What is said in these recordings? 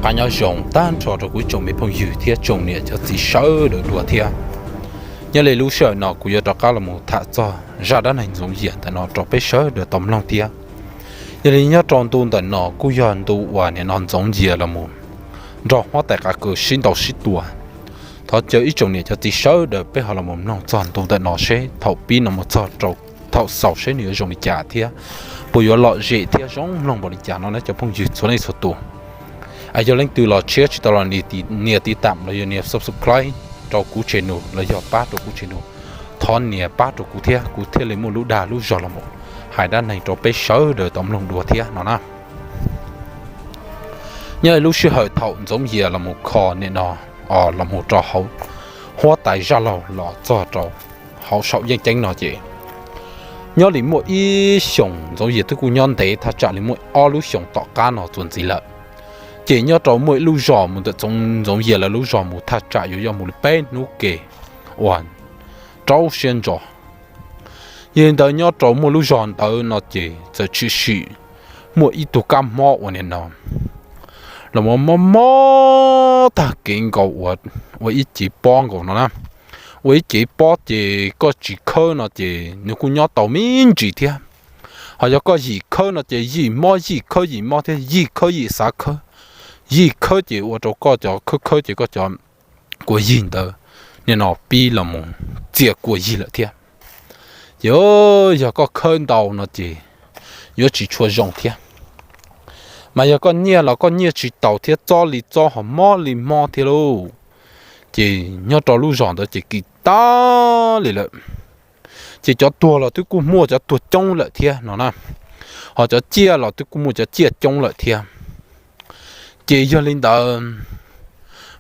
Qab nyob zoo tag nrho rau kuv tsoom me phooj ywg thiab tsoom niam cov txiv sawv daws dua thiab. Nyob li lub sij hawm no kuv yuav rov qab los mus tham txog zaj dab neeg Ntxoov Yias ntawm no rau peb sawv daws tau mloog thiab. Yog li nyob rau ntu ntawm no kuj yog ntu uas nim no Ntxoov Yias los mus nrog huab tais qav kaws sib ntaus sib tua. Thov caw ib tsoom niam cov txiv sawv daws peb ho los mus mloog txog ntu ntawm no seb thaum pib no mus txog rau thaum xaus seb nws yuav zoo li cas thiab puas yuav lom zem thiab zoo mloog npaum li cas no na cov phooj ywg txhua leej txhua tus. Yog leej twg los tshiab tsis tau los nias tiv tam los yog nias subscribe rau kuv channel los yog pab rau kuv channel, thov nias pab rau kuv thiab kuv thiaj li muaj lub dag lub zog los mus hais dab neeg rau peb sawv daws tau mloog dua thiab no na. Nyob li lub sij hawm thaum Ntxoov Yias los mus kho nim no, los mus rau hauv huab tais zaj laug los txog rau hauv saum yeej ceeb no ces nyob li muaj ib xyoos Ntxoov Yias twb kuj nyob ntev thaj tsam li muaj ob lub xyoos tom qab no txuas ntxiv lawm. Ces nyob rau muaj ib lub zos mus ntawm Ntxoov Yias lawv lub zos mus thaj tsam yuav yog mus li peb hnub ke uas rau siab ntso. Yog li ntawd nyob rau muaj lub zos ntawd no ces txawm tshwm sim muaj ib tug kab mob uas nim no los mob mob tag kev nkaus ua ib cev pob nkaus no na. Ua ib cev pob ces koj tsis khawb no ces nws kuj nyob tau me ntsis thiab. Ho yog koj yim khawb no ces yim mob yim khawb yim mob thiab yim khawb yim xav khawb, yim khawb ces ua rau koj cov khawb khawb ces koj cov kua yig ntawd nim no pib los mus txia kua yig lawm thiab. Ces yog koj khawb ntau no ces yuav tsis tshua zoo thiab. Mas yog koj nyiaj los koj nyiaj tsis taus thiab txob li txob ho mob li mob thiab lauj. Ces nyob rau lub zos ntawd ces kis tag li lawm. Ces cov tuag los twb kuj muaj cov tuag coob lawm thiab no na, ho cov ciaj los twb kuj muaj cov ciaj coob lawm thiab. Ces yog li ntawd,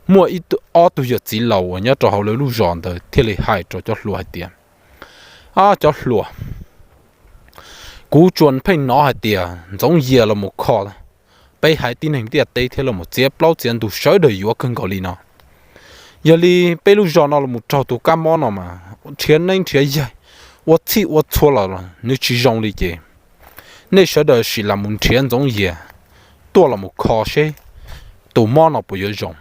muaj ib ob tug yawm txiv laus uas nyob rau hauv lawv lub zos ntawd thiaj li hais rau cov hluas hais tias, Ab cov hluas, kuv tsuas pheej hnov hais tias Ntxoov Yias los mus kho peb haiv tib neeg ntiaj teb thiab los mus txiav plaub txiav ntug sawv daws yuav kawg nkaus li no. Yog li peb lub zos no los mus raug tus kab mob no mas nrhiav neeb nrhiav yaig, ua txhij ua txhua los nws tsis zoo li ces nej sawv daws sim los mus nrhiav Ntxoov Yias tuaj los mus kho seb tus mob no puas yuav zoo.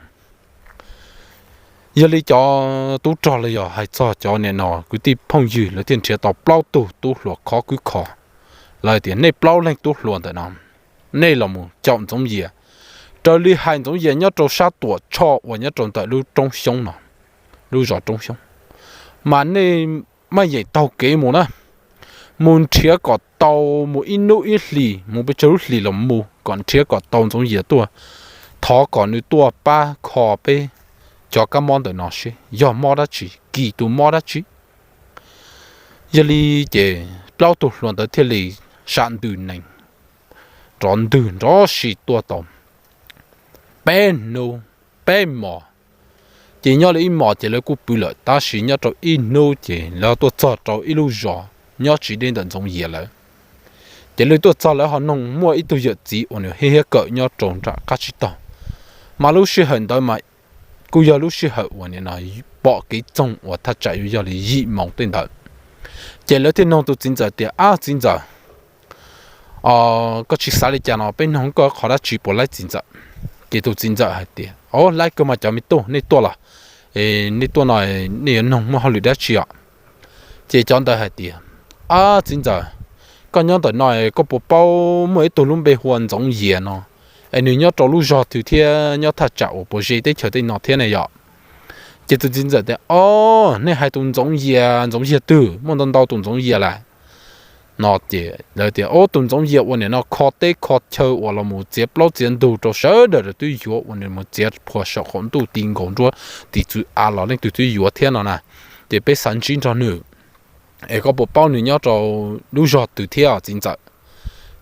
Yog li cov tub rog los yog hais txog cov nim no kwv tij phooj ywg lawv thiaj nrhiav tau plaub tug tub hluas khov kwb kho. Lawv tias nej plaub leeg tub hluas ntawm no, nej los mus caum Ntxoov Yias, raws li hais Ntxoov Yias nyob rau sab Tuam Tshoj uas nyob rau ntawm lub roob xyoob no, lub zos roob xyoob, mas nej maj yeem taug kev mus na, mus nrhiav kom tau, mus ib hnub ib hlis, mus pes tsawg lub hlis los mus kom nrhiav kom tau Ntxoov Yias tuaj, thov kom nws tuaj pab kho peb cov kab mob ntawm no seb yog mob dab tsi, kis tus mob dab tsi. Yog li ces plaub tug hluas ntawd thiaj li sam ntws nees rov ntws nrov si tuaj tau peb hnub peb hmos. Ces nyob li ib hmos ces lawv kuj pw lawm, tab sis nyob rau ib hnub ces lawv tuaj txog rau ib lub zos nyob tsis deb ntawm Ntxoov Yias lawv. Ces lawv tuaj txog lawv ho noog muaj ib tug yawm txiv uas nws hiab hiab kawm nyob rau nram qab tsib taug, mas lub sij hawm ntawd mas kuj yog lub sij hawm uas nim no pom kev txoog uas thaj tsam yuav yog li yim moos tej ntawd. Ces lawv thiaj noog tus txiv ntxawm tias, Ab txiv ntxawm, koj tsis xav li cas no peb noog koj qhov dab tsi puas laib txiv ntxawm? Ces tus txiv ntxawm hais tias, Au, laib kawg mas cov me tub, nej tuaj los, nej tuaj no nej yuav noog muaj hauj lwm dab tsi os? Ces cov ntawd hais tias, Ab txiv ntxawm, koj nyob ntawm no koj puas paub muaj ib tug lub npe hu ua Ntxoov Yias no, es nws nyob rau lub zos twg thiab nyob thaj tsam uas puas ze teb chaws tej no thiab ne yom? Ces tus txiv ntxawm tias, Au, nej hais tus Ntxoov Yias, Ntxoov Yias twg, muaj ntau ntau tus Ntxoov Yias lawm no. Ces lawv tias, Au, tus Ntxoov Yias uas nim no kho teb kho chaw uas los mus txiav plaub txiav ntug rau sawv daws twb yuav, uas nws mus txiav phuas saum qaum ntuj ti nkaus nruab ti txwv av los leej twg twb yuav thiab no na. Ces peb xav ntsib nrog nws, es koj puas paub nws nyob rau lub zos twg thiab txiv ntxawm?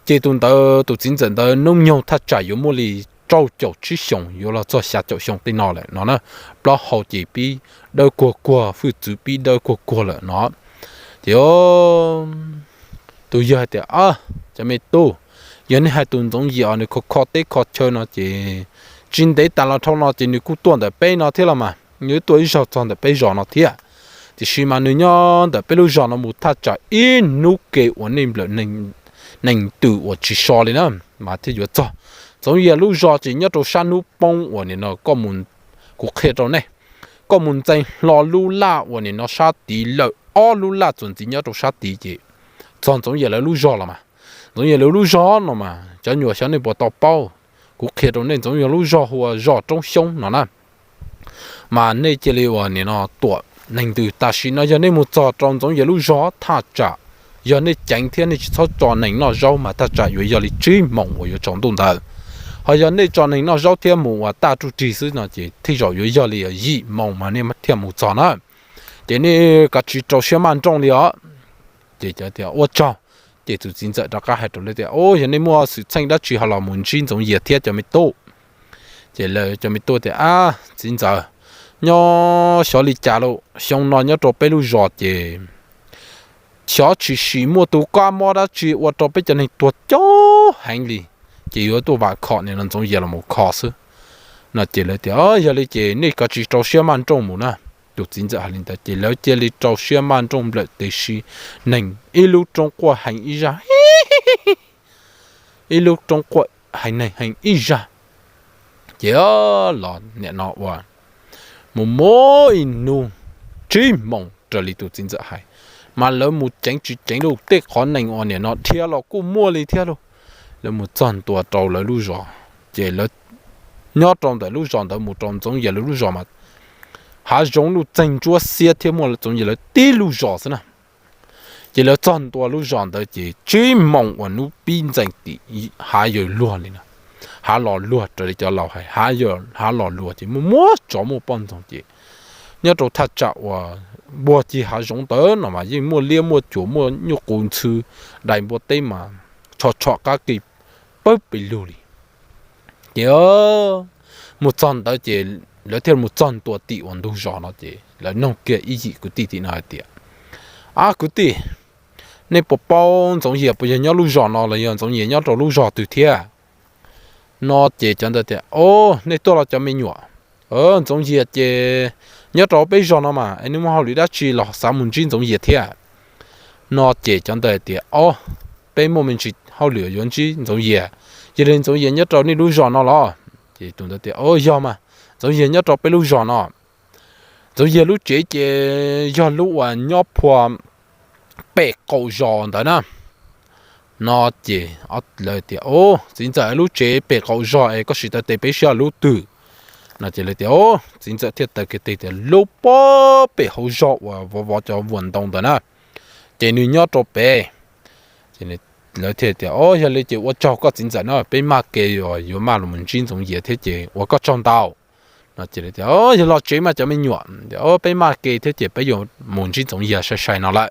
Ces tus ntawd, tus txiv ntxawm ntawd hnub nyoog thaj tsam yuav muaj li rau caum tsib xyoos yuav los txog xya caum xyoo tej no lawm no na. Plaub hau ces pib dawb kuag kuag, hwj txwv pib dawb kuag kuag lawm no. Ces tus yawg hais tias, Cov me tub, yog nej hais tus Ntxoov Yias nws kho kho teb kho chaw no ces tsis ntev tas los dhau no ces nws kuj tuaj ntawm peb no thiab los mas, nws tuaj ib zaug txog ntawm peb zos no thiab. Tiam sis mas nws nyob ntawm peb lub zos no mus thaj tsam ib hnub ke uas nej nplawm nees twm uas tsis so li na, mas thiaj yuav txog. Ntxoov Yias lub zos ces nyob rau sab hnub poob uas nim no koj mus, kuv qhia rau nej, koj mus ntxees hlo lub laj uas nim no sab tid lawm ob lub laj txuas ntxiv nyob rau sab tid ces txog Ntxoov Yias lawv lub zos los mas. Ntxoov Yias lawv lub zos no mas cov nyuam xyov nej puas tau paub, kuv qhia rau nej, Ntxoov Yias lub zos hu ua zos Roob Xyoob no na. Mas nej cia li uas nim no tuam neeg ntws tam sim no yog nej mus txog rau Ntxoov Yias lub zos thaj tsam yog nej ceev thiab nej tsis txhob tso neeg noj zaub mas thaj tsam yuav yog li tsib moos uas yuav tsaus ntuj ntawd. Ho yog nej tso neeg noj zaub thiab mus uas taj ruj rig xwb no ces tej zaum yuav yog li yim moos mas nej thiaj mus txog na. Ces nej kav tsij rau siab maj nrooj li os. Ces cov tias ua tsaug. Ces tus txiv ntxawm rov qab hais rau lawv tias, Au, yog nej muaj xwm txheej dab tsi ho los mus ntsib Ntxoov Yias thiab cov me tub. Ces lawv cov me tub tias, Ab, txiv ntxawm, nyob xyov li cas lawm, xyoo no nyob rau peb lub zos ces xyov tsis sim muaj tus kab mob dab tsi ua rau peb cov neeg tuag coob heev li, ces yuav tuaj vam khom nim no Ntxoov Yias los mus kho xwb. No ces lawv tias, Yog li ces nej kav tsij rau siab maj nrooj mus na. Tus txiv ntxawm hais li ntawd ces lawv cia li rau siab maj nrooj nplawm tes si, neeg ib lub roob quaj heev ib zaj, ib lub roob quaj heev neeg heev ib zaj. Ces los nim no ua mus muab ib hnub tsib moos raws li tus txiv ntxawm hais, mas lawv mus ceev tsis ceev lauj, tej qhov neeg uas nim no dhia los kuj muaj li thiab lauj. Lawv mus txog ntua rau lawv lub zos, ces lawv nyob rau ntawm lub zos ntawd mus rau Ntxoov Yias lawv lub zos mas hav zoov luj txeeg ntsuab xiab thiab muaj Ntxoov Yias lawv tib lub zos xwb na. Ces lawv txog ntua lub zos ntawd ces tsib moos uas hnub pib ntxees tim hav yawg luag li na, hav los luag raws li cov laus hais, hav los luag ces muaj muab tsov muaj poj ntxoog ces nyob rau thaj tsam uas npuag cig hav zoov ntawd no mas yeej muaj liab muaj cuam muaj nyuj qus ntxhw dais npua teb mas tsho tsho qab qis pawg pes lug li. Ces mus txog ntawd ces lawv thiaj mus txog ntua tim uas ntug zos no ces lawv noog kiag ib yim kwv tij tim no hais tias, Ab kwv tij, nej puas paub Ntxoov Yias puas yog nyob lub zos no los yog Ntxoov Yias nyob rau lub zos twg thiab? No ces cov ntawd tias, Au, nej tuaj los cov me nyuam, Ntxoov Yias ces nyob rau peb zos no mas es nej muaj hauj lwm dab tsi los xav mus ntsib Ntxoov Yias thiab? No ces cov ntawd tias, Au, peb muaj me ntsis hauj lwm yuav ntsib Ntxoov Yias, yog li Ntxoov Yias nyob rau nej lub zos no los? Ces tus ntawd tias, Au, yog mas, Ntxoov Yias nyob rau peb lub zos no. Ntxoov Yias lub tsev ces yog lub uas nyob phua pem qaum zos ntawd na. No ces lawv tias, Au, txiv ntxawm, lub tsev pem qaum zos es koj sim taw tes peb saib lub twg? No ces lawv tias, Au, txiv ntxawm thiaj taw kiag tes tias, Lub pem hauv zos uas vov vov cov vuas ntoo ntawd na, ces nws nyob rau pem. Lawv thiaj tias, Au, yog li ces ua tsaug koj txiv ntxawm na, peb maj ke yuav maj los ntsib Ntxoov Yias thiab ces ua koj tsaug ntau. No ces tias, Yog los tsev mas cov me nyuam, peb maj ke thiab ces peb yuav mus ntsib Ntxoov Yias sai sai no lawm.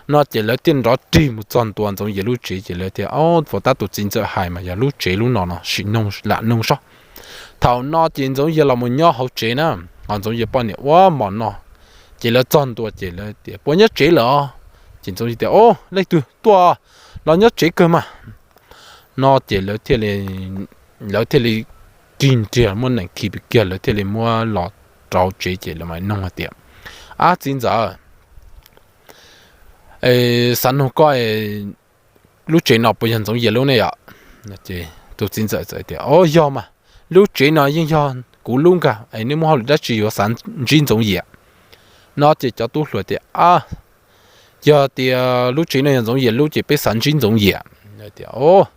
No ces lawv thiaj nrov rig mus txog ntua Ntxoov Yias lub tsev ces lawv tias, Au, puas tab tus txiv ntxawm hais mas yog lub tsev lub no no, sim noog lam noog sob. Thaum no ces Ntxoov Yias los mus nyob hauv tsev na, ho Ntxoov Yias poj niam ua mov noj. Ces lawv txog ntua ces lawv tias, Puas nyob tsev lawm? Ces Ntxoov Yias tias, Au, leej twg tuaj los nyob tsev kawg mas. No ces lawv thiaj li, lawv thiaj li rig nriag muab nees khi pes kiag lawv thiaj li muab los rau tsev ces lawv mam noog hais tias, Ab txiv ntxawm, xav noog koj, lub tsev no puas yog Ntxoov Yias lub ne yom? Tus txiv ntxawm txawm tias, Au, yog mas, lub tsev no yeej yog kuv lub nkag es nej muaj hauj lwm dab tsi yuav xav ntsib Ntxoov Yias? No ces cov tub hluas tias, Ab, yog tias lub tsev no yog Ntxoov Yias lub ces peb xav ntsib Ntxoov Yias. Tias,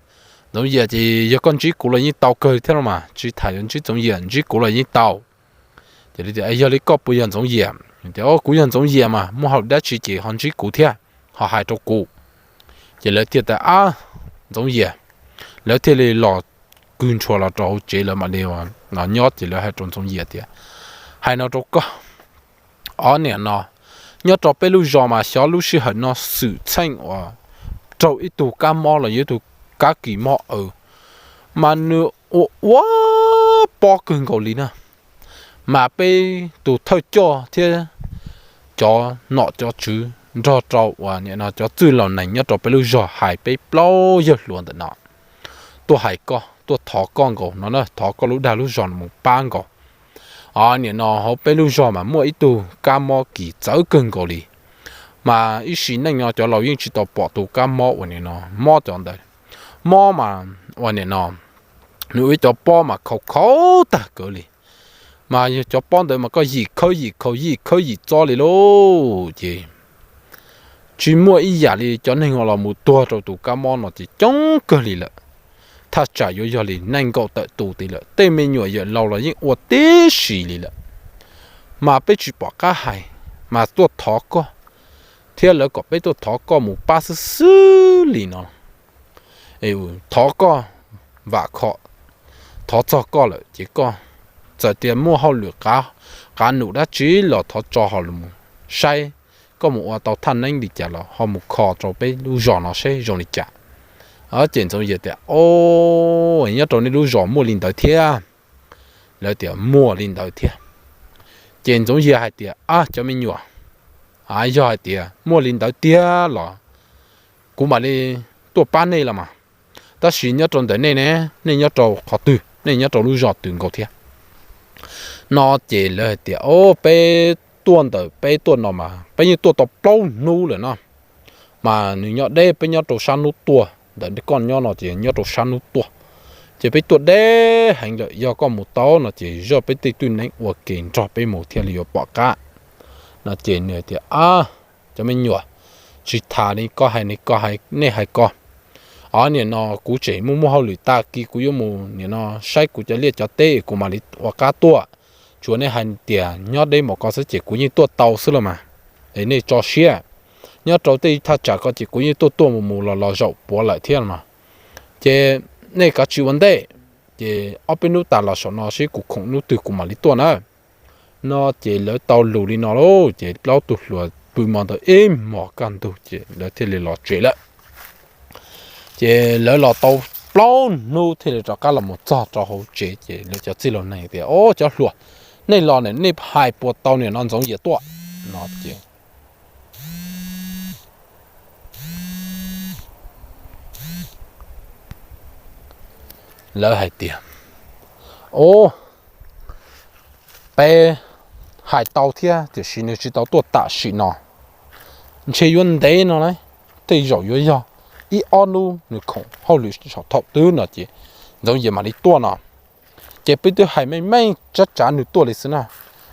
Ntxoov Yias ces yog koj ntsib kuv los yeej tau kawg thiab los mas, tsis tham yuav ntsib Ntxoov Yias, ntsib kuv los yeej tau. Ces tias, Yog li koj puas yog Ntxoov Yias? Tias, Kuv yog Ntxoov Yias mas, muaj hauj lwm dab tsi ces ho ntsib kuv thiab, ho hais rau kuv. Ces lawv thiaj tias, Ab, Ntxoov Yias. Lawv thiaj li los kwv nrhuav los rau hauv tsev lawv mam li nyob ces lawv hais rau Ntxoov Yias tias, Hais no rau koj, ob niam no, nyob rau peb lub zos mas xyov lub sij hawm no xwm txheej uas raug ib tug kab mob los yog ib tug kab kis mob aws, mas nws ua ua pob kawg nkaus li na. Mas peb tus thawj coj thiab cov nom cov tswv nrog rau uas nim no cov txwj laus neeg nyob rau peb lub zos hais peb plaub yawg hluas ntawm no tuaj hais koj, tuaj thov koj nkaus no na, thov koj lub dag lub zog no mus pab nkaus. Nim no hauv peb lub zog mas muaj ib tug kab mob kis txawv kawg nkaus li, mas ib sim neej no cov laus yeej tsis tau pom tus kab mob uas nim no mob cov ntawd. Mob mas uas nim no nws ua ib cov pob mas khaus khaus tag kawg li, mas yog cov pob ntawd mas koj yim khawb yim khaus yim khawb yim txob li lauj. Ces tsis muaj ib yam li cov neeg uas los mus tuag rau tus kab mob no ces coob kawg li lawm. Thaj tsam yuav yog li nees nkaum tawm tus tid lawm, tej me nyuam yawm laus los yeej ua tib si li lawm. Mas peb tsis pom qab hais, mas tuaj thov koj, thiab lawv kom peb tuaj thov koj mus pab xwb xwb li no. Thov koj vam khom, thov txog koj lawm ces koj txawm tias muaj hauj lwm qav num dab tsi los thov tso ho los saib, koj mus ua tau thaj neeb li cas los ho mus kho rau peb lub zos no seb zoo li cas. Ces Ntxoov Yias tias, O, nyob rau nej lub zos muaj li ntawd thiab? Lawv tias muaj li ntawd thiab. Ces Ntxoov Yias hais tias, A, cov me nyuam, yog hais tias muaj li ntawd tiag los kuv mam li tuaj pab nej los mas, tab sis nyob rau ntawm nej ne, nej nyob rau qhov twg, nej nyob rau lub zos twg nkaus thiab? No ces lawv hais tias, O, peb tuaj ntawm peb tuaj no mas peb yeej tuaj tau plaub hnub lawm no, mas nws nyob deb, peb nyob rau sab hnub tuaj, ntawm koj nyob no ces nyob rau sab hnub tuaj. Ces peb tuaj deb heev lawm, yog koj mus tau no ces zaj peb tej twj neeb ua ke nrog peb mus thiaj li yuav pom qab. No ces nws tias, A, cov me nyuam, tsis tham li, koj hais nej, koj hais nej, hais koj. O, nim no kuv tseem muaj muaj hauj lwm, tag kis kuv yuav mus nim no saib kuv cov liaj cov teb kuv mam li ua qab tuaj. Tsuas nej hais tias nyob deb npaum ko xwb ces kuv yeej tuaj tau xwb los mas, es nej tso siab. Nyob rau tej thaj tsam ko ces kuv yeej tuaj tuaj mus mus los los zaum puav lawm thiab mas, ces nej kav tsij ua ntej, ces ob peb hnub tas los saum no seb kuv khoom hnub twg kuv mam li tuaj na. No ces lawv tau lus li no lauj, ces plaub tug hluas pw hmo ntawd ib hmos kaj ntug ces lawv thiaj li los tsev lawm. Ces lawv los tau plaub hnub thiaj li rov qab los mus txog rau hauv tsev, ces lawv cov txij laus neeg tias, O, cov hluas, nej los ne, nej hais puas tau nim no Ntxoov Yias tuaj? No ces lawv hais tias, O, peb hais tau thiab, tiam sis nws tsis tau tuaj tam sim no, ntshe yuav ntev no lawm, tej zaum yuav yog ib ob hnub nws khoom hauj lwm saum thaum twg no ces Ntxoov Yias mam li tuaj no. Ces peb twb hais meej meej tsab tsav nws tuaj li xwb na,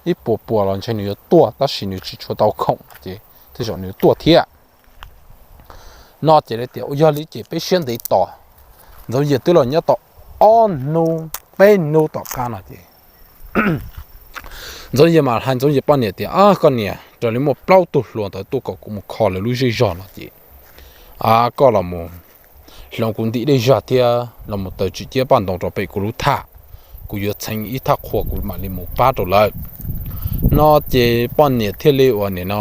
ib puas puas los ntshe nws yuav tuaj, tab sis nws tsis tshua tau khoom ces tej zaum nws yuav tuaj thiab. No ces lawv tias, Yog li ces peb siab ntev tos. Ntxoov Yias twb los nyob tau ob hnub peb hnub tom qab no ces Ntxoov Yias mas hais Ntxoov Yias poj niam tias, Koj niam, raws li muaj plaub tug hluas ntawd tuaj kom kuv mus kho lawv lub zej zog no ces koj los mus hloov kuv ntim dej zog thiab los mus taws tswm ciab paj ntoo rau pem kuv lub thaj, kuv yuav txheev ib thaj qhua kuv mam li mus pab rau lawv. No ces poj niam thiaj li uas nim no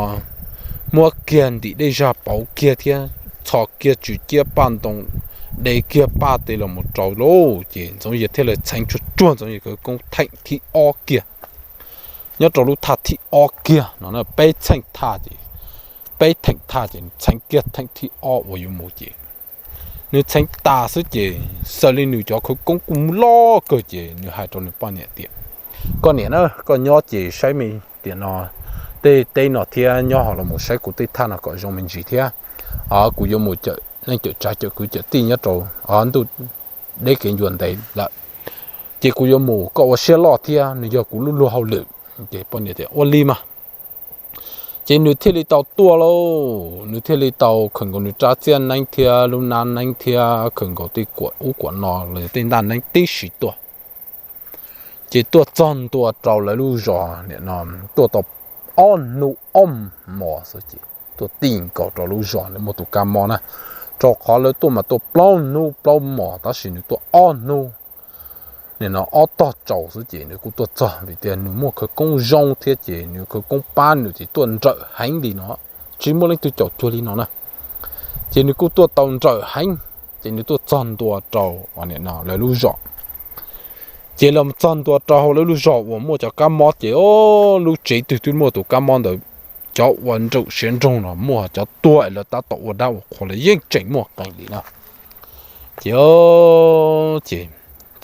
muab kiag ntim dej zog pauv kiag thiab txhos kiag tswm ciab paj ntoo, de kiag paj tes los mus rau lauj. Ces Ntxoov Yias thiaj li txheev tsuag tsuag Ntxoov Yias khawv koob theem thib ob kiag. Nyob rau lub thaj thib ob kiag no peb txheej thaj ces, peb theem thaj ces txheev kiag theem thib ob uas yuav mus ces nws txheev tas xwb ces xws li nws cov khawv koob kuj loj kawg ces nws hais rau nws poj niam tias, Koj niam na, koj nyob ces saib me tiam no tej teb no thiab nyob ho los mus saib kuv tej thaj no kom zoo me ntsis thiab. Kuv yuav mus cawm neej cawm tsav cawm kwv cawm tij nyob rau ntuj deb kev ncua ntev lawm, ces kuv yuav mus, koj ua siab loj thiab, nws yog kuv lub luag hauj lwm. Ces poj niam tias, Ua li mas. Ces nws thiaj li tau tuaj lauj, nws thiaj li tau khaws nkaus nws rab txiab neeb thiab lub nab neeb thiab khaws nkaus tej kuam ub kuam no los yog tej ntaj neeb tib si tuaj. Ces tuaj txog ntua rau lawv lub zos nim no, tuaj tau ob hnub ob hmos xwb ces tuaj ti nkaus rau lub zos muaj tus kab mob na, rau qhov lawv tuaj mas tuaj plaub hnub plaub hmos tab sis nws tuaj ob hnub nim no ob tog tsaus xwb ces nws kuj tuaj txog, vim tias nws muaj khawv koob zoo thiab ces nws khawv koob pab nws ces tuaj nrawm heev li no, tsis muaj leej twg caum cuag li no na. Ces nws kuj tuaj tau nrawm heev, ces nws tuaj txog ntua rau lawv lub zos. Ces los txog ntua rau hauv lawv lub zos uas muaj cov kab mob ces, o, lub tsev twg twb muaj tus kab mob ntawd, cov uas nraum siav nroog no muaj, cov tuag es lawv tab tom ua dab ua qhua los yeej tseem muaj qee li na. Ces, ces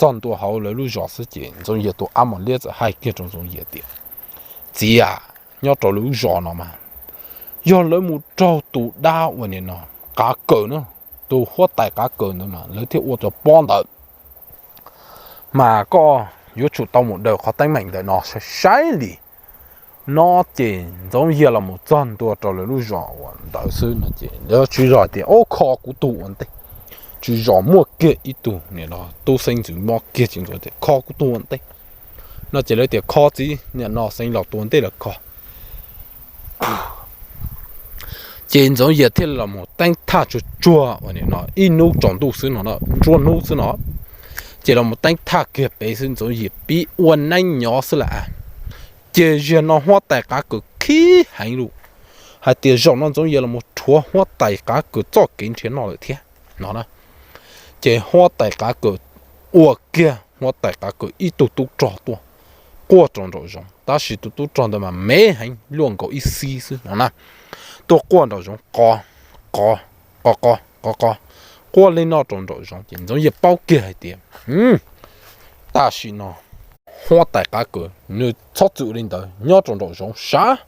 txog ntua hauv lawv lub zos xwb ces Ntxoov Yias tus ab mos liab txawm hais kiag rau Ntxoov Yias tias, Txiv a, nyob rau lawv lub zos no mas yog lawv mus raug tus dab uas nim no qav kaws na, tus huab tais qav kaws ntawd mas lawv thiaj ua cov pob ntawd. Mas koj yuav tsum tau mus daws qhov teeb meem ntawm no saib saib li. No ces Ntxoov Yias los mus txog ntua rau lawv lub zos uas ntawd xwb no ces lawv tswv zos tias, Ob, kho kuv tug ua ntej. Tswv zos muaj kiag ib tug niam no tub xeeb ntxwv mob kiag tsis ntxuav tias, Kho kuv tug ua ntej. No ces lawv tias, Kho txiv, niam no xeeb los tua ntej lawm kho. Ces Ntxoov Yias thiaj los mus teeb thaj tsuag tsuag uas nim no ib hnub tsaus ntuj xwb no, nruab hnub xwb no, ces los mus teeb thaj kiag pem xwb Ntxoov Yias pib ua neeb nyob xwb lawm. Ces ziag no huab tais qav kaws khib heev lus hais tias zaum no Ntxoov Yias los mus rhuav huab tais qav kaws txoj kev nrhiav noj lawm thiab no na. Ces huab tais qav kaws ua kiag huab tais qav kaws ib tug tub rog tuaj quaj rau nraum zoov, tab sis tus tub rog ntawd mas me heev luaj nkaus ib xib xwb no na. Tuaj quaj nraum zoov qo qo qo qo qo qo, quaj li no rau nraum zoov ces Ntxoov Yias paub kiag hais tias tam sim no huab tais qav kaws nws txhob txwm li ntawd nyob rau nraum zoov sav.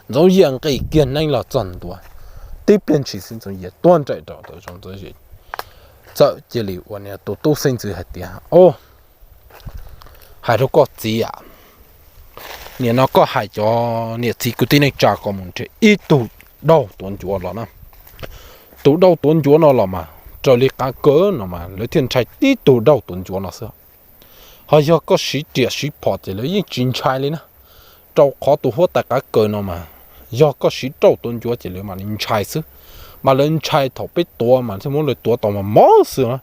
Ntxoov Yias nqis kiag neeb los txog ntua, tib pliag ntshis xwb Ntxoov Yias tuaj nraim rau nraum zoov, Ntxoov Yias txawm cia li ua niam tus tub xeeb ntxwv hais tias, Ob, hais rau koj txiv a, nim no koj hais cov niam txiv kwv tij neej tsa kom mus nrhiav ib tug dauj tuav ncuav los na. Tus dauj tuav ncuav no los mas raws li qav kaws no mas lawv thiaj ntshai tib tug dauj tuav ncuav no xwb. Ho yog koj siv riam siv phom ces lawv yeej tsis ntshai li na. Rau qhov tus huab tais qav kaws no mas yog koj siv dauj tuav ncuav ces lawv mam li ntshai xwb. Mas lawv ntshai thaum peb tuav mas thiaj muab lawv tuav tau mos mos xwb.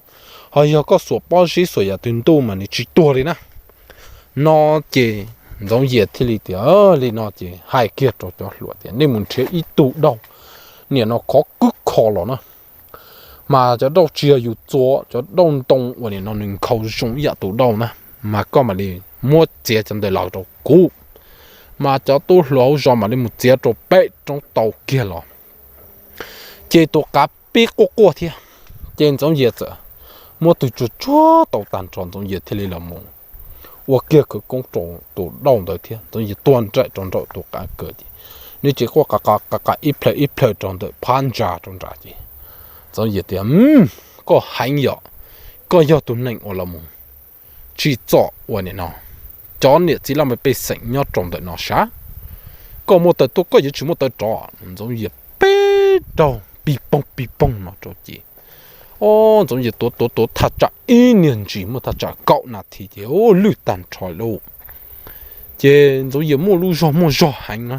Ho yog koj xuas pob zeb xuas yam twg ntuj mas nws tsis tuag li na. No ces Ntxoov Yias thiaj li tias li no ces hais kiag rau cov hluas tias, Nej mus nrhiav ib tug dauj niam no khov kub kho los na. Mas cov dauj tsis yog yus txua, cov dauj ntoo uas nim no nws nkhaus zoo ib yam tus dauj na, mas koj mam li muab txiav cov ntawd los rau kuv. Mas cov tub hluas hauv zos mam li mus txiav rau pem roob tau kiag los, ces tus qav pib quaj quaj thiab. Ces Ntxoov Yias txawm muab tug tsuag tsuag tau tag nrho, Ntxoov Yias thiaj li los mus ua kiag khawv koob rau tus dauj ntawd thiab. Ntxoov Yias tuaj nraim rau nraum tus qav kaws ces nws tseem quaj qa qa qa ib plhaw ib plhaw rau ntawm phab ntsa rau nram ces Ntxoov Yias tias, Koj heev yom, koj yog tus neeg uas los mus tsim txom uas nim no cov niam txiv laj mej pej xeem nyob rau ntawm no sav. Koj muaj taw tuaj, koj yuav tsis muaj taw rov. Ntxoov Yias peb raug pig poog pig poog no rau ces, o, Ntxoov Yias tuav tuav tuav thaj tsam ib niag ntsis muaj thaj tsam kaum nas this ces lwj tag nrho lauj. Ces Ntxoov Yias muaj lub zog muaj zog heev na,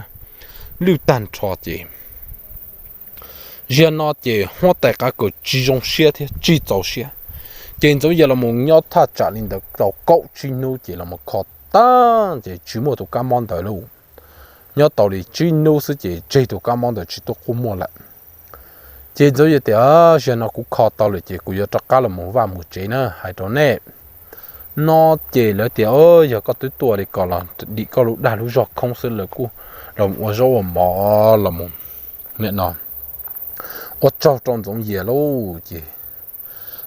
lwj tag nrho ces ziag no ces huab tais qav kaws tsis zoo siab thiab tsis txaus siab. Ces Ntxoov Yias los mus nyob thaj tsam li ntawd tau kaum tsib hnub ces los mus kho tag ces tsis muaj tus kab mob ntawd lauj. Nyob tau li tsib hnub xwb ces tseg tus kab mob ntawd tsis tuaj quaj muaj lawm. Ces Ntxoov Yias tias, Ziag no kuv kho tau lawm ces kuv yuav rov qab los mus vaj mus tsev na, hais rau nej. No ces lawv tias, Yog koj twb tuaj li ko los dim koj lub dag lub zog khoob xwb, lawv kuj los ua zaub ua mov los mus nim no ua tsaug rau Ntxoov Yias lauj. Ces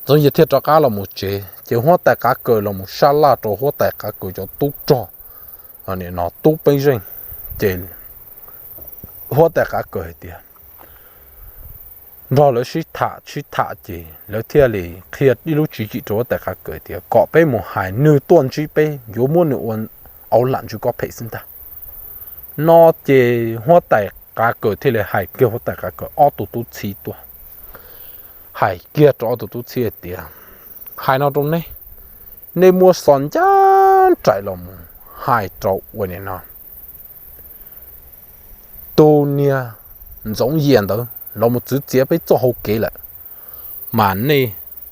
Ntxoov Yias thiaj rov qab los mus tsev. Ces huab tais qav kaws los mus sab laj rau huab tais qav kaws cov tub rog, nim no tub peeb zeej. Ces huab tais qav kaws hais tias, nrog lawv sib tham sib tham ces lawv thiaj li qhia ib lub tswv yim rau huab tais qav kaws tias kom peb mus hais nws tuaj ntsib peb yuav muab nws ua auv lam ntsws kob phem xwb ntag. No ces huab tais qav kaws thiaj li hais kiag huab tais qav kaws ob tug tub txib tuaj, hais kiag rau ob tug tub txib hais tias, hais no rau nej, nej muab xov ncaj nraim los mus hais rau ua nim no tus niag Ntxoov Yias ntawd los mus txwv txiav peb txoj hau kev lawm, mas nej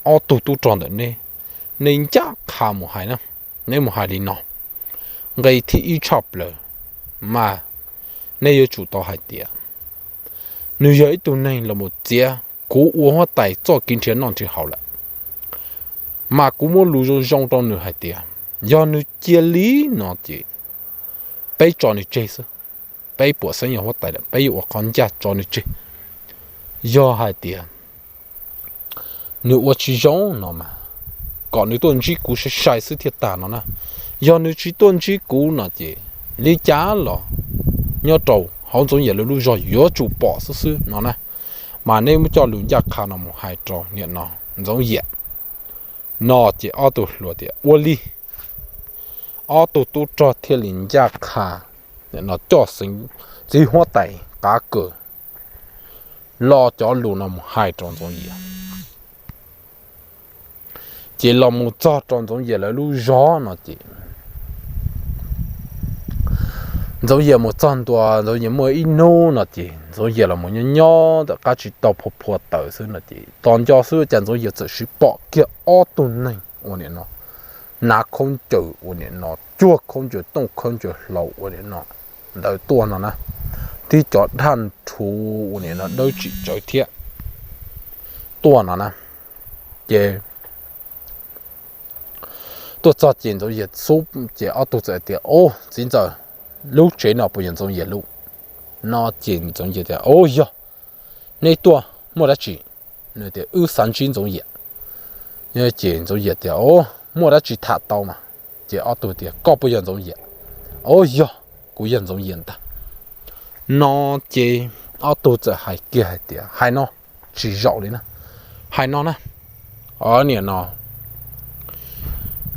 ob tug tub rog ntawm nej, nej ncaj qha mus hais na. Nej mus hais li no, nqe thib ib tshaj plaws mas nej yuav tsum tau hais tias nws yog ib tug neeg los mus txiav kuv ua huab tais txoj kev nrhiav noj nrhiav haus lawm. Mas kuv muab lus zoo zoo rau nws hais tias yog nws cia li no ces peb tso nws tseg xwb. Peb puam xeeb yog huab tais lawm, peb yuav ua qhov ncaj tso nws tseg. Yog hais tias nws ua tsis zoo no mas kom nws tuaj ntsib kuv sai sai xwb thiaj tag no na. Yog nws tsis tuaj ntsib kuv no ces li cas los nyob rau hauv Ntxoov Yias lawv lub zog yuav tsum pom xwb xwb no na. Mas nej muab coj lus ncaj qha no mus hais rau nim no Ntxoov Yias. No ces ob tug hluas tias ua li. ob tug tub rog thiaj li ncaj qha no coj txiv huab tais Qav Kawm los cov lus no mus hais rau Ntxoov Yias. Ces los mus txog rau Ntxoov Yias lawv lub zos no ces Ntxoov Yias mus txog ntua, Ntxoov Yias muaj ib hnub no ces Ntxoov Yias los mus nyob nyob ntawm qab tsis tau phua phua taws xwb no ces tos nco xwb cas Ntxoov Yias txawm siv pom kiag ob tug neeg ua niam no hnav khaub ncaws ua niam no cuag khaub ncaws tooj khaub ncaws hlau ua niam no ntawd tuaj no na, tib cov dhaj rhuv ua niam no dawb tsim tsawv thiab tuaj no na. Ces tuaj txog ces Ntxoov Yias xub ces ob tug txawm tias, Au, txiv ntxawm, lub tsev no puas yog Ntxoov Yias lub? No ces Ntxoov Yias tias, Au, yog, neb tuaj muaj dab tsi? Nws tias, Wb xav ntsib Ntxoov Yias. Ces Ntxoov Yias tias, Au, muaj dab tsi tham tau mas? Ces ob tug tias, Koj puas yog Ntxoov Yias? Au, yog, kuv yog Ntxoov Yias ntag. No ces ob tug txawm hais kiag hais tias, Hais no, tsis zaum li na, hais no na, o niam no,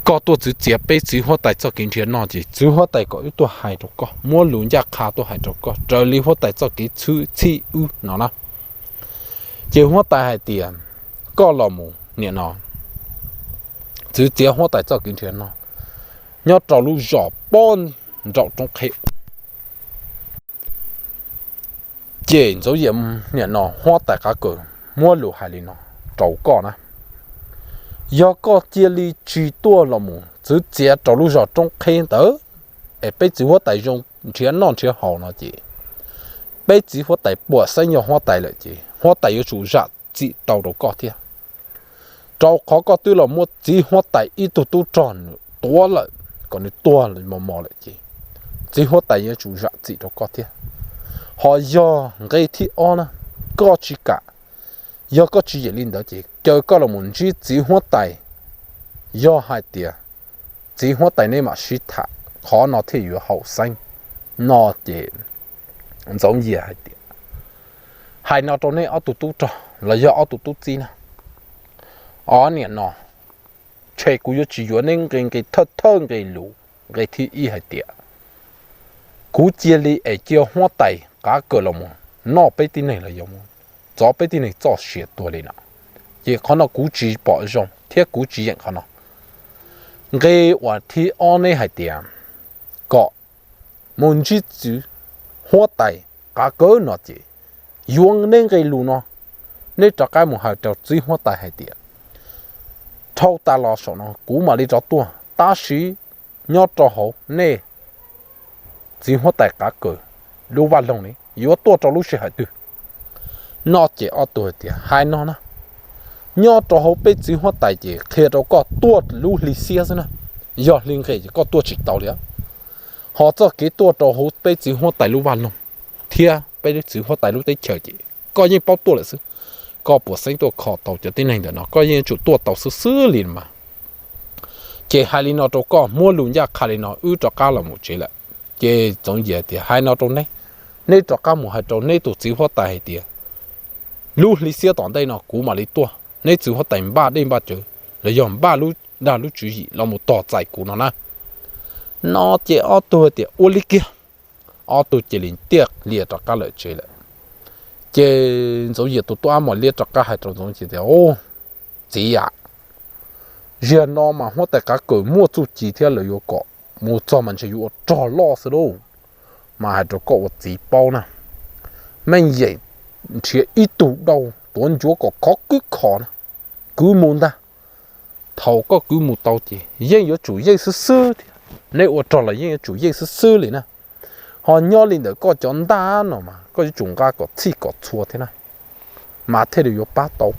koj tuaj txwv txiav peb txiv huab tais txoj kev nrhiav noj ces txiv huab tais kom wb tuaj hais rau koj, muab lus ncaj qha tuaj hais rau koj raws li huab tais txoj kev txhib wb no na. Ces huab tais hais tias, Koj los mus niam no txwv txiav huab tais txoj kev nrhiav noj nyob rau lub zos pob nraum roob qheb. Ces Ntxoov Yias niam no huab tais Qav Kawm muab lus hais li no rau koj na, yog koj cia li tsis tuaj los mus txwv txiav rau lub zos roob qheb ntawd es peb txiv huab tais zoo nrhiav noj nrhiav haus no ces peb txiv huab tais puas xeeb yog huab tais lawm ces huab tais yuav tsum zam txim tau rau koj thiab. Rau qhov koj twb los muab txiv huab tais ib tug tub rog nws tuav lawm, kom nws tuag mos mos lawm ces txiv huab tais yuav tsum zam txim rau koj thiab. Ho yog nqe thib ob na, koj tsis kam, yog koj tsis yeem li ntawd ces caw koj los mus ntsib txiv huab tais, yog hais tias txiv huab tais neb mam sib tham qhov no thiaj yuav haum xeeb. No ces Ntxoov Yias hais tias, Hais no rau neb ob tug tub rog los yog ob tug tub txib na, o niam no, tshe kuv yuav tsis yuav neb nqe nqe thawj thawj nqe lus. Nqe thib ib hais tias, kuv cia li es cia huab tais Qav Kawm los mus noj peb tib neeg los yog mus txov peb tib neeg txoj sia tuag li no, ces qhov no kuv tsis pom zoo thiab kuv tsis yeem qhov no. Nqe uas thib ob neb hais tias kom mus ntsib txiv huab tais Qav Kawm no ces yuav neb nqe lus no, neb rov qab mus hais rau txiv huab tais hais tias, dhau tas los saum no kuv mam li rov tuaj, tab sis nyob rau hauv nej txiv huab tais Qav Kawm lub vaj loog ne yuav tuaj rau lub sij hawm twg? No ces ob tug hais tias, Hais no na, nyob rau hauv peb txiv huab tais ces qhia rau koj tuaj lub hli xiab xwb na, yog hli nqe ces koj tuaj tsis tau li. Ho txoj kev tuaj rau hauv peb txiv huab tais lub vaj loog thiab peb txiv huab tais lub teb chaws ces koj yeej paub tuaj lawm xwb. Koj puas xeeb tuaj kho tau cov tib neeg ntawm no, koj yeej yuav tsum tuaj tau xwb xwb li mas. Ces hais li no rau koj, muab lus ncaj qha li no, wb rov qab los mus tsev lawm. Ces Ntxoov Yias tias, Hais no rau neb, neb rov qab mus hais rau neb tus txiv huab tais hais tias, lub hli xiab tom ntej no kuv mam li tuaj, neb txiv huab tais npaj dej npaj cawv los yog npaj lub dag lub tswv yim los mus tos txais kuv no na. No ces ob tug tias, Ua li kiag. Ob tug cia li tiaj lias rov qab lawm tsev lawm. Ces Ntxoov Yias tus tub Ab Mos Liab rov qab hais rau Ntxoov Yias tias, Au, txiv a, zaum no mas huab tais Qav Kawm muaj txuj ci thiab lawv yuav kom mus txog mas ntshe yuav ua rog loj xwb lauj. Mas hais rau koj ua txiv paub na, meej yeem nrhiav ib tug dauj tuav ncuav kom khov kwb kho na, kwv mus ntag. Thaum koj kwv mus tau ces yeej yuav tsum yeej xwb xwb thiab, neb ua rog los yeej yuav tsum yeej xwb xwb li na. Ho nyob li ntawm koj cov ntaj no mas koj yuav tsum nqa kom txhij kom txhua thiab na, mas thiaj li yuav pab tau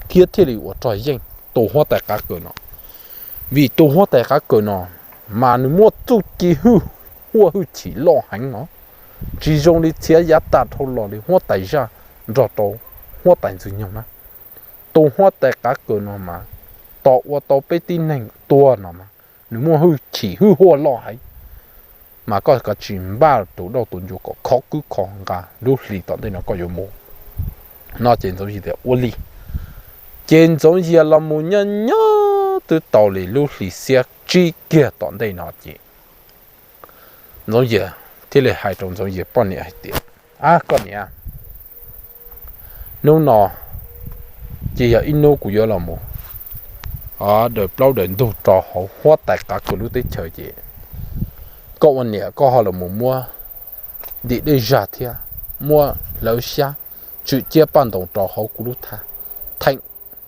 thiab thiaj li ua rog yeej tus huab tais Qav Kawm no. Vim tus huab tais Qav Kawm no mas nws muaj txuj ci hwj huaj hwj chim loj heev no, tsis zoo li txhiav yav tas dhau los li huab tais zaj nrog rau huab tais Ntxwg Nyoog na. Tus huab tais Qav Kawm no mas tos ua tau peb tib neeg tuag no mas nws muaj hwj chim hwj huaj loj heev. Mas koj kav tsij npaj tus dauj tus ncuav kom khov kwb kho nqa lub hli tom ntej no koj yuav mus. No ces Ntxoov Yias tias, Ua li. Ces Ntxoov Yias los mus nyob nyob twb tau li lub hli xiab tsib kiag tom ntej no ces Ntxoov Yias thiaj li hais rau Ntxoov Yias poj niam hais tias, Ab koj niam, hnub no ces yog ib hnub kuv yuav los mus daws plaub daws ntug rau hauv huab tais qav kaws lub teb chaws ces koj ua niam koj ho los mus muab ntim dej zag thiab muab hlawv xyab tswm ciab paj ntoos rau hauv kuv lub thaj theem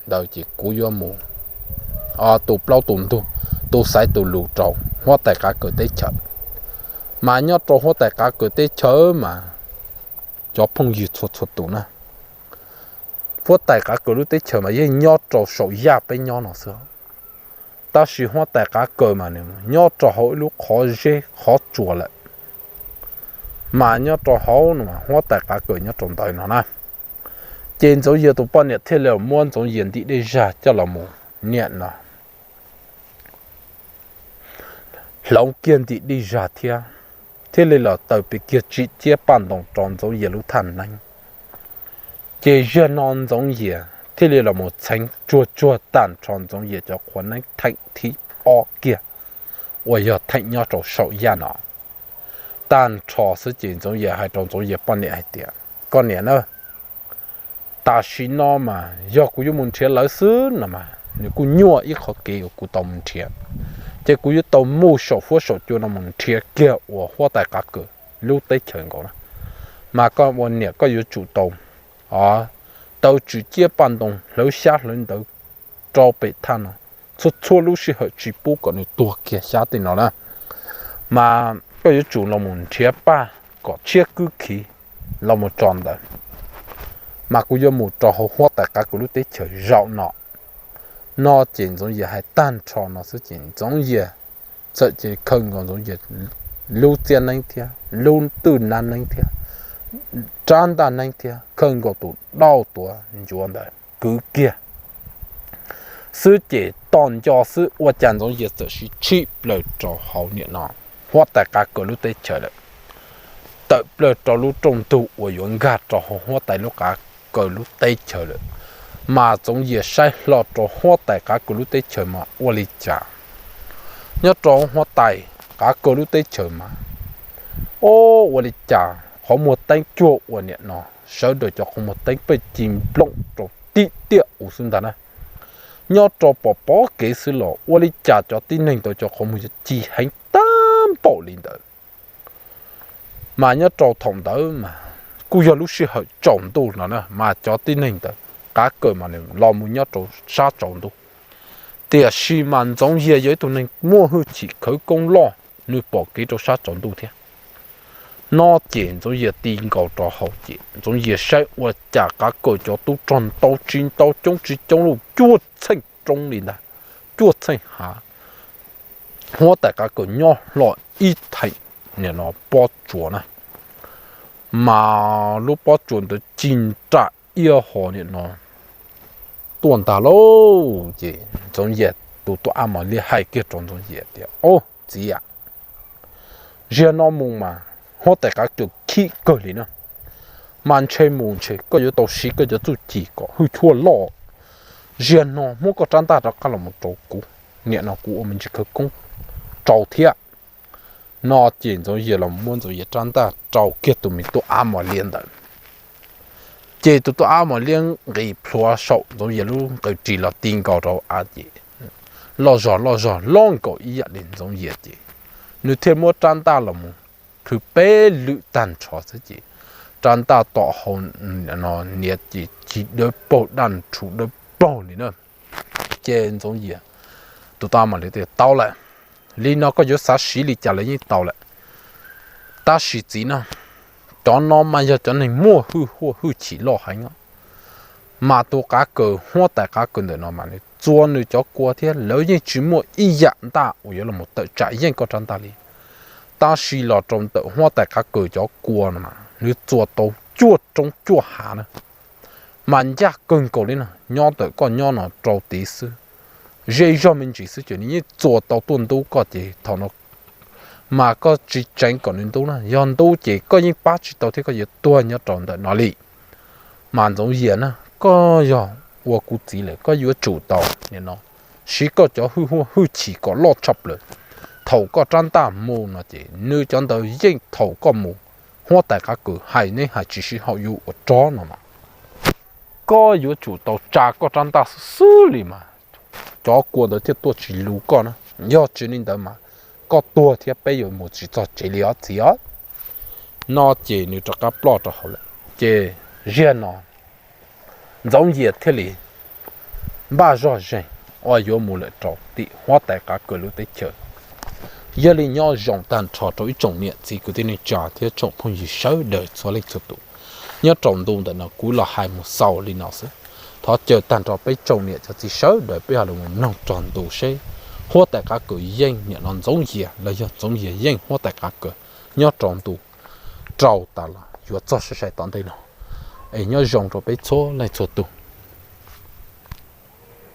ntawd ces kuv yuav mus tu plaub tu ntug, tu xaiv tu lus rau huab tais qav kaws teb chaws. Mas nyob rau huab tais qav kaws teb chaws mas cov phooj ywg txhua txhua tus na, huab tais qav kaws lub teb chaws mas yeej nyob rau saum yaj peb nyob no xwb, tab sis huab tais qav kaws mas nws nyob rau hauv ib lub qhov zeb qhov tsua lawm. Mas nyob rau hauv no mas huab tais qav kaws nyob rau ntawd no na. Ces Ntxoov Yias tus poj niam thiaj li muab Ntxoov Yias ntim dej zag coj los mus niam no hloov kiag ntim dej zag thiab, thiaj li los taws pes kiag tswm ciab paj ntoos rau Ntxoov Yias lub thaj neeb. Ces zaum no Ntxoov Yias thiaj li los mus txheev tsuag tsuag tag nrho Ntxoov Yias cov qhua neeb theem thib ob kiag uas yog theem nyob rau saum yaj no tag nrho xwb ces Ntxoov Yias hais rau Ntxoov Yias poj niam hais tias, Koj niam na, tam sim no mas yog kuv yuav mus nrhiav lawv xwb no mas nws kuj nyuaj ib qhov kev uas kuv tau mus nrhiav, ces kuv yuav tau mus saum huab saum cua no mus nrhiav kiag uas huab tais qav kaws lub teb chaws nkaus na. Mas koj ua niam koj yuav tsum tau taws tswm ciab paj ntoos hlawv xyab hlawv ntawv rau pem thaj no txhua txhua lub sij hawm tsis pub kom nws tuag kiag xyab tej no na. Mas koj yuav tsum los mus nrhiav paj kom tshiab kwb khiv los mus tso ntawd, mas kuv yuav mus rau hauv huab tais qav kaws lub teb chaws zaum no. No ces Ntxoov Yias hais tag nrho no xwb ces Ntxoov Yias txawm cia li khaws nkaus Ntxoov Yias lub txiab neeb thiab lub twj nab neeb thiab rab ntaj neeb thiab khaws nkaus tus dauj tuav ncuav ntawd kwv kiag xwb ces tom nco xwb ua cas Ntxoov Yias txawm siv tshim plaws rau hauv niam no huab tais qav kaws lub teb chaws lawm, tawm plaws rau lub rooj ntug uas yuav nkag rau hauv huab tais lub qav kaws lub teb chaws lawm. Mas Ntxoov Yias saib hlo rau huab tais qav kaws lub teb chaws mas ua li cas, nyob rau huab tais qav kaws lub teb chaws mas, o, ua li cas qhov muag teeb cuag ua niam no sawv daws cov qhov muag teeb pheej ci nplooj rau tim tiaj u xwb ntag na. Nyob rau pom pom kev xwb los ua li cas cov tib neeg ntawd cov qhov muag yuav ci heev tag npaum li ntawd. Mas nyob rau thaum ntawd mas kuj yog lub sij hawm tsaus ntuj no na mas cov tib neeg ntawd qav kaws mas nws los mus nyob rau sab tsaus ntuj. Tiam sis mas Ntxoov Yias yog ib tug neeg muaj hwj chim khawv koob loj, nws pom kev rau sab tsaus ntuj thiab. No ces Ntxoov Yias ti nkaus rau hauv ces Ntxoov Yias saib ua cas qav kaws cov tub rog ntau tsis ntau coob tsis coob lauj, cuaj txheej roob li ntag, cuaj txheej hav. Huab tais qav kaws nyob hlo ib theem niam no pob tsuas na, mas lub pob tsuas ntawd ci nram ib ho niam no tuaj ntag lauj. Ces Ntxoov Yias tus tub Ab Mos Liab hais kiag rau Ntxoov Yias tias, Au txiv a, zaum no mus mas huab tais qav kaws khib kawg li na, mas ntshe mus ntshe koj yuav tau siv koj cov txuj ci kom hwj chua loj. Zaum no muab koj rab ntaj rov qab los mus rau kuv, niam no kuv ua me ntsis khawv koob rau thiab. No ces Ntxoov Yias los muab Ntxoov Yias rab ntaj rau kiag tus me tub Ab Mos Liab ntawd. Ces tus tub Ab Mos Liab nqis plhuav saum Ntxoov Yias lub nqaws ris los ti nkaus rau av ces loj zog loj zog loj nkaus ib yam li Ntxoov Yias ces nws thiaj muab rab ntaj los mus plhws peb lwm tag nrho xwb ces rab ntaj tom hau no niam ces ci dawb paug daj nrhu dawb paug li na. Ces Ntxoov Yias tus tub Ab Mos Liab tias, Tau lawm, li no koj yuav xav siv li cas los yeej tau lawm. Tab sis txiv no, cov no mas yog cov neeg muaj hwj huaj hwj chim loj heev os. Mas tus qav kaws huab tais qav kaws ntawm no mas nws txua nws cov kua thiab lawv yeej tsis muaj ib yam ntaj uas yuav los tawm tsam yeej koj rab ntaj li. Tab sis los rau ntawm huab tais qav kaws cov kua no mas nws txua tau cuaj roob cuaj hav na, mas ncaj kawg nkaus li no, nyob ntawm koj nyob no rau tid xwb. Zej zog me ntsis xwb ces nws yeej txua tau tuaj ntub koj ces thaum no mas koj tsis tseev kom nws ntub na, yog ntub ces koj yeej pab tsis tau thiab koj yuav tuag nyob rau ntawm no li. Mas Ntxoov Yias na, koj yog ua kuv txiv lawm koj yuav tsum tau nim no siv koj cov hwj huaj hwj chim kom loj tshaj plaws, thaum koj rab ntaj mus no ces nws cov ntawd yeej thaum koj mus. Huab tais Qav Kws hais neb hais tsis sib haum yus ua rog no mas, koj yuav tsum tau tsa koj rab ntaj xwb xwb li mas cov kua ntawd thiaj tuaj tsis luv koj na. Yog tsis li ntawd mas koj tuag thiab peb yuav mus tsis txog tsev li os txiv os. No ces nws rov qab ploj rau hauv lawm. Ces ziag no Ntxoov Yias thiaj li npaj zog zeeg uas yuav mus lawm rau tim huab tais Qav Kws lub teb chaws. Yog li nyob zoo tag nrho rau ib tsoom niam txiv kwv tij neej tsa thiab tsoom phooj ywg sawv daws txhua leej txhua tus. Nyob rau ntu ntawm no kuv los hais mus xaus li no xwb. Thov caw tag nrho peb tsoom niam cov txiv sawv daws peb ho los mus mloog rau ntu seb huab tais Qav Kws yeej niam no Ntxoov Yias los yog Ntxoov Yias yeej huab tais Qav Kws nyob rau ntu rau tas los yuav txog sai sai tom ntej no. Es nyob zoo rau peb txhua leej txhua tus.